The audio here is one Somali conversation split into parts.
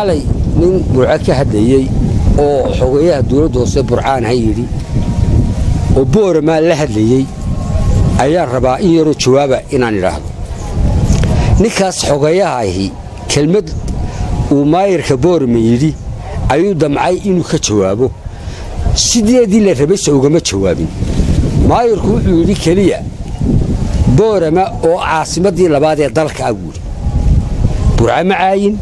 Xalay nin Burco ka hadlayey oo xogeyaha dowladda hoose Burcaan ha yidhi oo Booramaa la hadlayey ayaan rabaa in yaroo jawaaba inaan idhaahdo. Ninkaas xogayaha ahi kelmad uu maayirka Boorama yidhi ayuu damcay inuu ka jawaabo. Sideedii la rabayse ugama jawaabin. Maayirku wuxuu yidhi keliya Boorama oo caasimaddii labaad ee dalka ah buuhi. Burca ma caayin,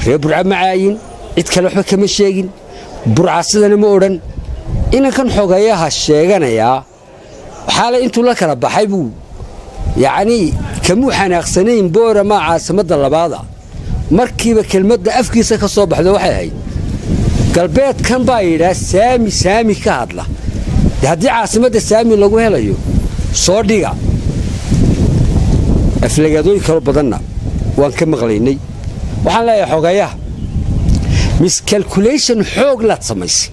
reer Burca ma caayin, cid kale waxba kama sheegin, Burca sidana ma odhan. Inankan xogayaha sheeganayaa xaalay intuu la kala baxay buu yacnii kamuu xanaaqsanayn Boorama caasimadda labaada. Markiiba kelmadda afkiisa ka soo baxdo waxay ahayd, galbeedkan baa yidhaa saami, saami ka hadla. De haddii caasimadda saami lagu helayo, soo dhiga. Aflagaadooyin kaloo badanna waan ka maqlaynay. Waxaan leeyahay xogayaha, miscalculation xoog laad samaysay,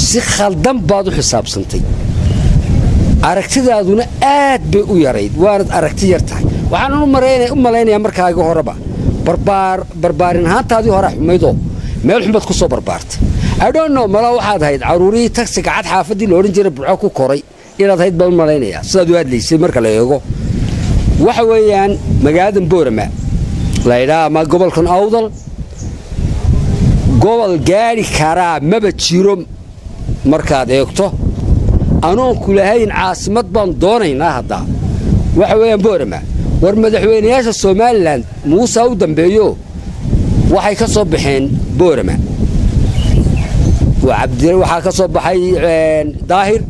si khaldan baad u xisaabsantay, aragtidaaduna aad bay u yarayd, waanad aragti yar tahay. Waxaan u malaynayaa markaaga horeba barbaarin ahaantaadii hore xumaydoo meel xunbaad ku soo barbaartay. Idhonno mala waxaad ahayd caruurihii tagsiga cad xaafaddii la odhan jiray Burco ku koray inaad ahayd baan u malaynayaa sidaad u hadlaysay. Marka la eego, waxa weeyaan magaaladan Boorama laydhaa ama gobolkan Awdal, gobol gaadhi karaa maba jiro. Markaad eegto, anoon ku lahayn caasimad baan doonaynaa, haddaa waxa weeyaan Boorama. War madaxweynayaasha Somalilan, Muusaa u dambeeyo, waxay ka soo baxeen Boorama. Waxaa ka soo baxay Daahir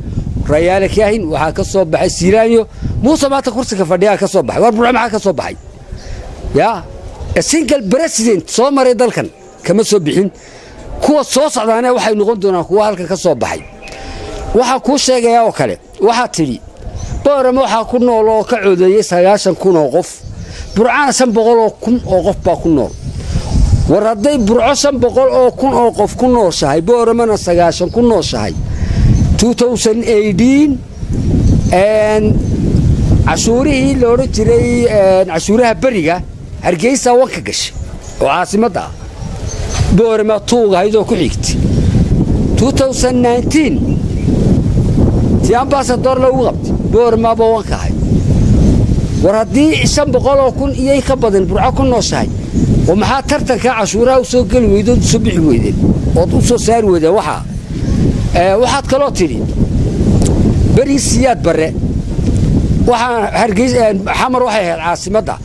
Rayaale Kaahin, waxaa ka soo baxay Siiraanyo, Muuse maanta kursiga fadhiyaa ka soo baxay. War Burco maxaa ka soo baxay? Yaa single president soo maray dalkan kama soo bixin. Kuwa soo socdaana waxay noqon doonaan kuwa halkan ka soo baxay. Waxaa kuu sheegayaa oo kale, waxaad tidhi Boorama waxaa ku nool oo ka codeeyey 90,000 oo qof, Burcana 500,000 oo qof baa ku nool. War hadday Burco 500,000 oo qof ku nooshahay, Booramana 90 ku nooshahay, cashuurihii la odhan jiray cashuuraha beriga, Hargeysa wanka gashay oo caasimadda ah, Boorama tuugahaydoo ku xigtay. Tii ambassador lagu qabtay, Booramaaba wanka ahayd. War haddii 500,000 iyo in ka badan Burco ku nooshahay, oo maxaa tartankaa cashuuraha u soo geli weydood, u soo bixi weydeen ood u soo saari weydeen? Waxaad kaloo tidhi beri Siyaad Barre waxaan Xamar waxay ahayd caasimadda,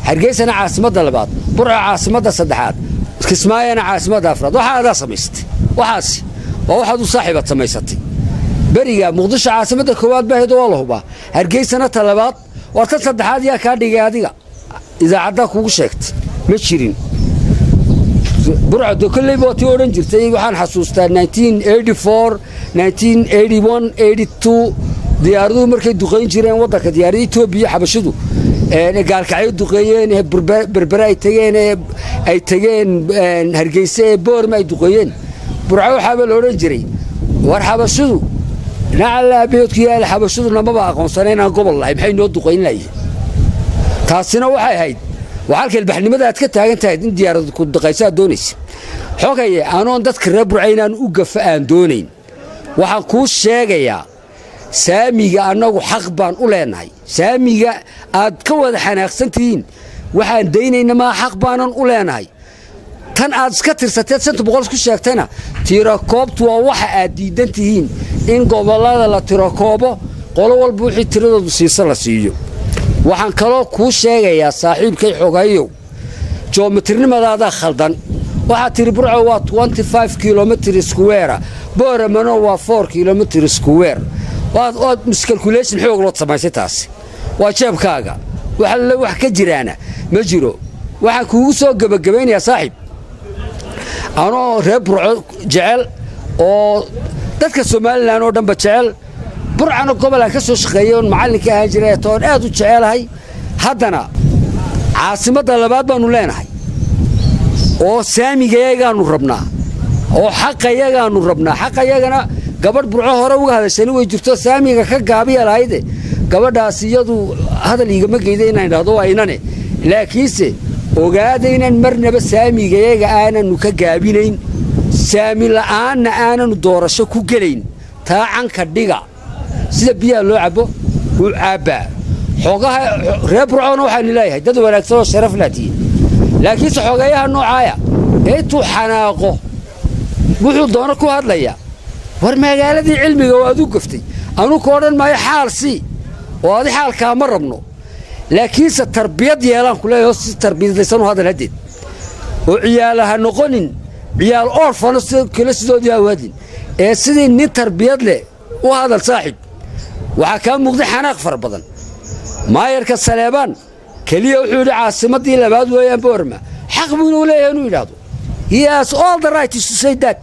Hargeysana caasimadda labaad, Burco caasimadda saddexaad, Kismaayana caasimadda afraad. Waxaa adaa samaysatay, waxaasi waa waxaad u saaxiibaad samaysatay. Beriga Muqdisho caasimadda koowaad baa ahayd, waa la hubaa, Hargeysana ta labaad. Waa tan saddexaad yaa kaa dhigay adiga? Idaacaddaa kugu sheegtay? Ma jirin. Burco de kolleyba waa tii odhan jirtay. Waxaan xasuustaa 1984, 1981, 82 diyaaraduhu markay duqayn jireen waddanka, diyaarada Etoobiya xabashidu Gaalkacyo duqeeyeen, ee Berbere ay tageen, ee ay tageen Hargeyse, ee Boorma ay duqeeyeen, Burco waxaaba la odhan jiray, war xabashidu nacalaabeedku yaala, xabashidu namaba aqoonsana inaan gobol lahay, maxay noo duqayn layihin? Taasina waxay ahayd waa halka ilbaxnimada aad ka taagan tahay in diyaarad ku duqayso aad doonaysa. Xogaye, anoon dadka reer Burca inaan u gafa aan doonayn, waxaan kuu sheegayaa saamiga annagu xaq baan u leenahay. Saamiga aad ka wada xanaaqsan tihiin waxaan daynayna maa, xaq baanan u leenahay. Tan aad iska tirsateed 500 isku sheegtayna, tirakoobtu waa waxa aad diidan tihiin, in gobollada la tirakoobo, qolo walba wixii tiradoodu siisa la siiyo. Waxaan kaloo kuu sheegayaa, saaxiibkay xogayow, joomitirnimadaadaa khaldan. Waxaad tidhi Burco waa kilometre square, Booramano waa 4 kilometre square. Waad miscalculation xoog lood samaysay, taasi waa jeebkaaga, wax wax ka jiraana ma jiro. Waxaan kuugu soo gebagabaynayaa, saaxiib, anoo reer Burco jecel oo dadka Somalilan oo dhanba jecel, Burcana gobolaan ka soo shaqeeyey oon macallinka ahaan jiray toon aad u jecelahay, haddana caasimadda labaad baannu leenahay oo saamigayagaannu rabnaa oo xaqayagaannu rabnaa. Xaqayagana gabadh Burco hore uga hadashani way jirto, saamiga ka gaabiya lahayde. Gabadhaas iyadu hadal iigama geyda inaan idhahdo waa inane, laakiinse Ogaada inaan marnaba saamigayaga aananu ka gaabinayn, saami la'aanna aananu doorasho ku gelayn. Taa canka dhiga. Sida biyaha loo cabbo wuu caabbaa. Xoogaha reer Burcoona waxaanu leeyahay dad wanaagsan oo sharaf laa tihiin, laakiinse xogeeyaha noocaaya ee intuu xanaaqo wuxuu doono ku hadlaya, war magaaladii cilmiga waa adu gaftay. Anu ku odhan maayo xaal sii oo adi xaalkaa ma rabno, laakiinse tarbiyad yeelaan ku leeyaho, si tarbiyadaysan u hadal haddeed oo ciyaala ha noqonin, ciyaal orfano kale sidoodii ha u hadlin, ee sidii nin tarbiyad leh u hadal. Saaxiib, waxaa kaa muuqday xanaaq fara badan. Maayarka Saleebaan keliya wuxuu yidhi caasimaddii labaad weeyaan Boorma. Xaq buuna u leeyahay inuu yidhaahdo. He has all the right to say that.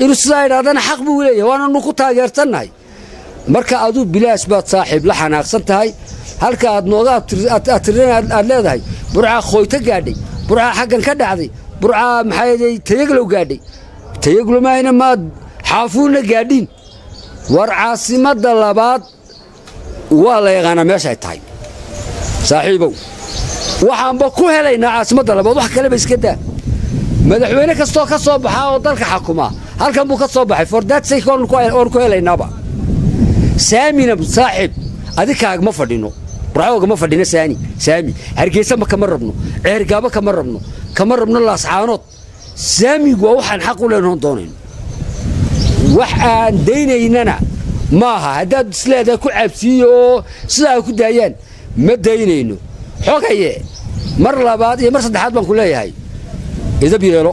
Inuu sidaa yidhahdana xaq buu leeyahay, waananu ku taageersannahay. Marka aduu bilaash baad, saaxiib, la xanaaqsan tahay. Halka aad nooga abtirin aad leedahay Burcaa khooyto gaadhay, Burcaa xaggan ka dhacday, Burcaa maxay Tayaglow gaadhay, Tayaglow maahayna maad Xaafuunna gaadhiin. War caasimadda labaad waa la yaqaanaa meeshay tahay, saaxiibow. Waxaanba ku helaynaa caasimadda labaad, wax kaleba iska daa. Madaxweyne kastoo ka soo baxaa oo dalka xakumaa halkan buu ka soo baxay. For that sake oon ku helaynaaba. Saamina, saaxiib, adikaagma fadhino, Burcoogama fadhino. Saani saami Hargeysa ma kama rabno, Ceergaabo kama rabno, kama rabno Laascaanood. Saamigu waa waxaan xaq u leenahoon doonayno, wax aan daynaynana maaha. Haddaad isleedahay ku cabsiiyo oo sidaa ku daayaan, ma daynayno. Xogaye, mar labaad iyo mar saddexaad baan ku leeyahay, edab yeelo.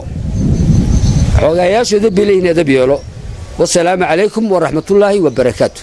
Xogayaashu edab bay leeyihin, edab yeelo. Wasalaamu calaykum waraxmatullaahi wabarakaatu.